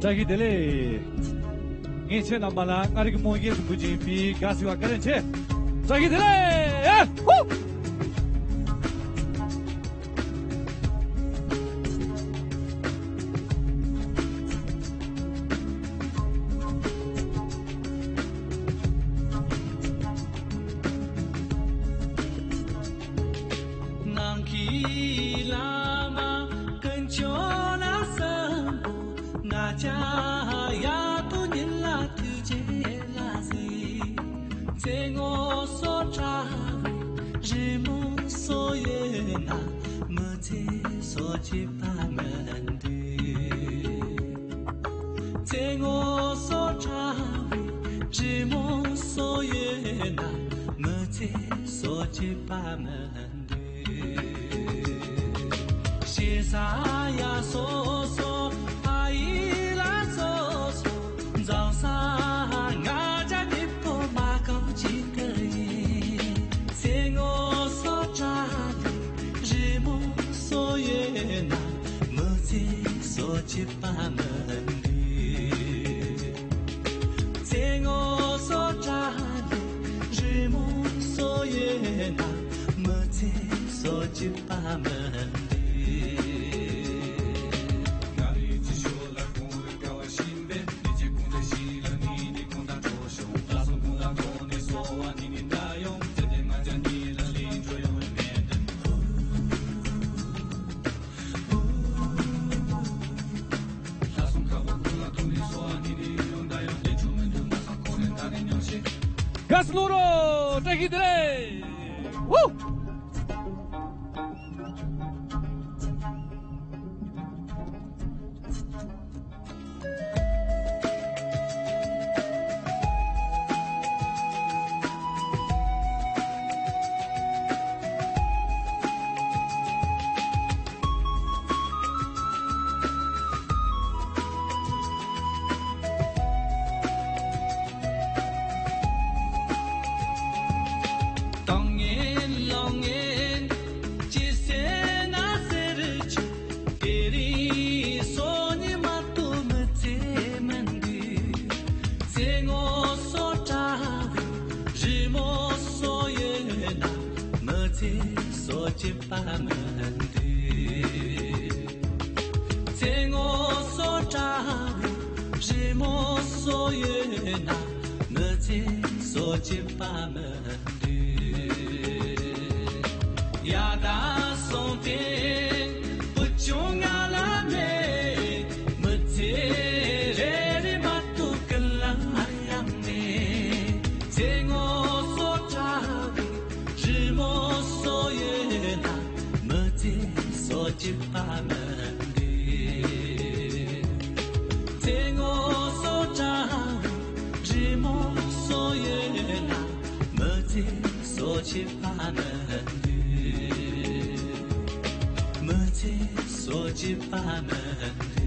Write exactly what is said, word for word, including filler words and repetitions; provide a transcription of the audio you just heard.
བཀྲ་ཤིས་བདེ་ལེགས། ངས་ཁྱེད་རྣམ་པ་ལ་མངའ་རིས་རྨོ་རྒྱས་རིན་པོ་ཆེའི་པི་དགའ་བསུ་བ་བཀའ་དྲིན་ཆེ། བཀྲ་ཤིས་བདེ་ལེགས། ཧུ། ནང་གི་བླ་མ་ཀུན་སྐྱོང་ལ་བསམ་པོ། ང་ཅག་ཡ་དོ་ཉིད་ལ་ཐུགས་རྗེ་ལ་གཟིགས། ཚེ་སྔོན་སོ་བཀྲ་བའི་རི་མོ་སོ་ཡོད་ན། མི་ཚེ་སོ་སྐྱིད་པ་མི་འདུག་ཚེ་སྔོན་སོ་བཀྲ་བའི་རི་མོ་སོ་ཡོད་ན། མི་ཚེ་སོ་སྐྱིད་པ་མི་འདུག་ཤེས་ས་ཡ་སོ་སོ་ཕ་ཡུལ་ལ་སོ་སོ་འཛོམས་ས། ང་ཅག་མི་པོ་མ་གང་ཅིག་ཏུ་ཡིན། ཚེ་སྔོན་སོ་བཀྲ་བའི་རི་མོ་སོ་ཡོད་ན། མི་ཚེ་སོ་སྐྱིད་པ་མི་འདུག་ཚེ་སྔོན་སོ་བཀྲ་བའི་རི་མོ་སོ་ཡོད་ན། མི་ཚེ་སོ་སྐྱིད་པ་མི་འདུག་དགའ་བསུ་གནང་རོགས། བཀྲ་ཤིས་བདེ་ལེགས། ཧུ། ཏང་ངན་ལོང་ངན་ཅི་ཟེར་ན་ཟེར་ཆུ། དེ་རིང་སོ་ཉི་མ་ཏོ་མི་ཚེ་མི་འདུག་ཚེ་སྔོན་སོ་བཀྲ་བའི་རི་མོ་སོ་ཡོད་ན། མི་ཚེ་སོ་སྐྱིད་པ་མི་འདུག་ཚེ་སྔོན་སོ་བཀྲ་བའི་རི་མོ་སོ་ཡོད་ན། མི་ཚེ་སོ་སྐྱིད་པ་མི་འདུག་ཡ་ད་སོང་སྟེ་བུ་ཆུང་ང་ལ་མེད། མི་ཚེ་རེ་རེ་མ་གཏོགས་ཀུན་ལ་ཡང་མེད། ཚེ་སྔོན་སོ་བཀྲ་བའི་རི་མོ་སོ་ཡོད་ན། མི་ཚེ་སོ་སྐྱིད་པ་མི་འདུག་ཚེ་སྔོན་སོ་བཀྲ་བའི་རི་མོ་སོ་ཡོད་ན། མི་ཚེ་སོ་སྐྱིད་པ་མི་འདུག་མི་ཚེ་སོ་སྐྱིད་པ་མི་འདུག